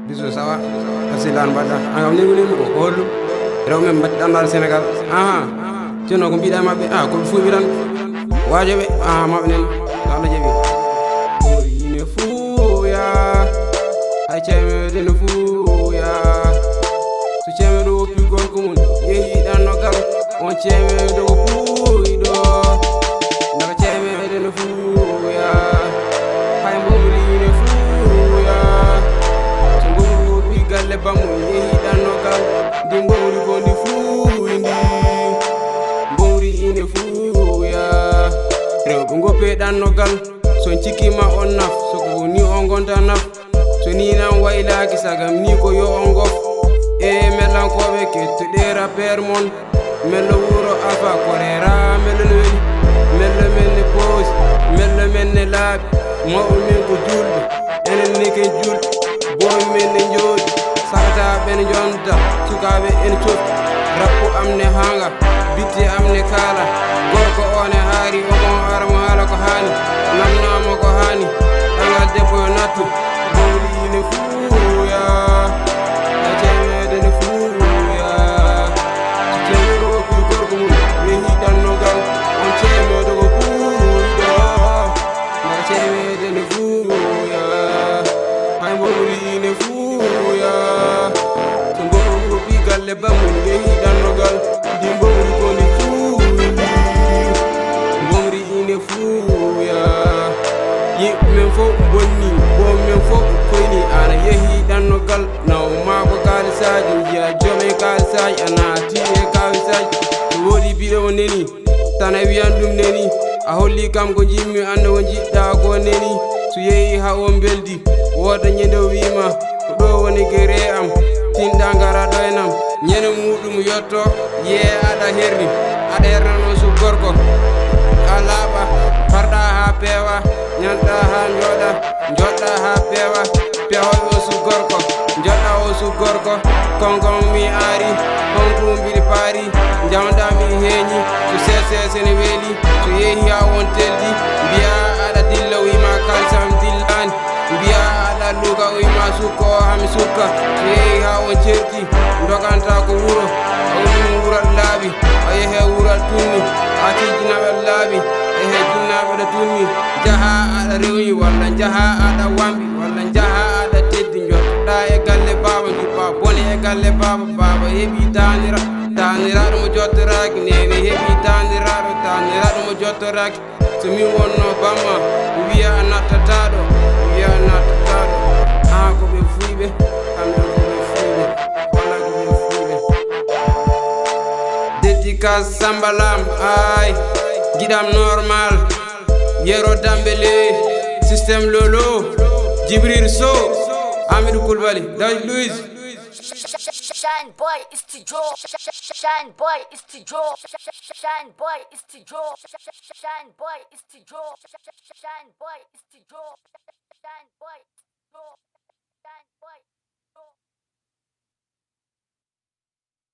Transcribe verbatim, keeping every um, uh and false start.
Biso sawa. Asi lan mbaɗɗa. An kam ni woni mo ko hollu. Rewɓe men mbaɗi ɗanndaare Senegal. Aha. Jooni ko mbiɗa maɓɓe? Ah, ko ɓe fuuɓi tan. Waajo ɓe. Ah, maɓɓe nen. Ko Allah jaɓi. Ine fuuya. Hay ceemeede no fuuya. So ceemeede woppi gorko mum, yehi ɗannogal. On ceemeede ko puuyɗo. Naka ceemeede no fuuya. Hay mbomri ine fuuya. So mbomri woppi galle bammum, yehi ɗannogal. Ndi mbomri ko ndi fuuyi ndi. Mbomri ine fuuya. Rewɓe ngoppe ɗannogal. So on cikkiima on naf, so ko ni on ngonta naf. So ni nan waylaaki sagam ni ko yo on ngof. E mellankooɓe kettoɗe rappeur mon. Mello wuro Alfa Koreera, mello no weli. Mello men ne poosi, mello men ne laaɓi. Mawɓe men ko julɓe, enen ne ken julɓe. Boomi men ne njooɗi, sakataaɓe ne njonta, sukaaɓe ene cofti. Rappu am ne haanga, bitti am ne kaala. Gorko o ne haari, omo ara mo haala ko haani. Namnoo mo ko haani, ɗanngal debbo yo nattu. Bowli ne fuuya, a ceemeede ne fuuya. So ceemeede woppi gorko mum, yehi ɗannogal, on ceemeede ko puuyɗo. Nde ceemeede ne fuuya, hay mbowri ne fuuya. So mbowri woppi galle bammum, yehi ɗannogal, ndi mbowri ko ndi fuuyi. Mbowri ine fuuya. Yimɓe men fof bonni, boom men fof koyni, ana yehi ɗannogal. Naw maa ko kaalisaaji, njiya joom e kaalisaaji, a naati e kaalisaaji. So woodi biɗo mo neni, tan a wiyan ɗum neni. A holli kam ko njiɗmi, annda ko njiɗɗa ko neni. So yehi haa o mbeldi, wooda ñande o wiima, ko ɗo woni gere am, tinɗa ngara ɗo e nam. Ñande muɗum yotto, yee aɗa herni, aɗa hernano su gorko. A laaɓa, parɗa haa peewa, ñanɗa haa njooɗa, njooɗɗa haa peewa. Pehoy o su gorko, joɗɗa o su gorko. Konkon mi ari, honko mbiɗi paari. Jawda mi heeñi, so seese sene weeli. So yehi haa on teldi, mbiya aɗa dilla, wima kalsam dillani. Mbiya aɗa luka, wima sukko hami sukka. So yehi haa on certi, doganta ko wuro. A woni wural laaɓi, a yehe wural tunni. A tijjinaɓe laaɓi, ehe jinnaɓe ɗo tunni. Jaha aɗa rewni, walla jaha aɗa wambi, walla jaha aɗa teddi. Jottoɗa e galle baaba, juppa bone e galle baaba. Baaba heɓi taanira, taaniraɗo mo jottoraaki. Nene heɓi taaniraɗo, taaniraɗo mo jottoraaki. So min wonno bamma, mi wiya a nattataɗo, mi wiya a nattataɗo. Haa ko ɓe fuyɓe, kamɓe ko ɓe fuyɓe, walla ko ɓe fuyɓe. Dédicace Samba Lam, ay, giɗam normal. Yero Dambele, Système Lolo, Djibril Sow, Amidou Koulibaly, David Luiz. Shine Boy Studio. Shine Boy Studio. Shine Boy Studio. Shine Boy Studio. Shine Boy Studio. Shine Boy Studio. Shine Boy Studio.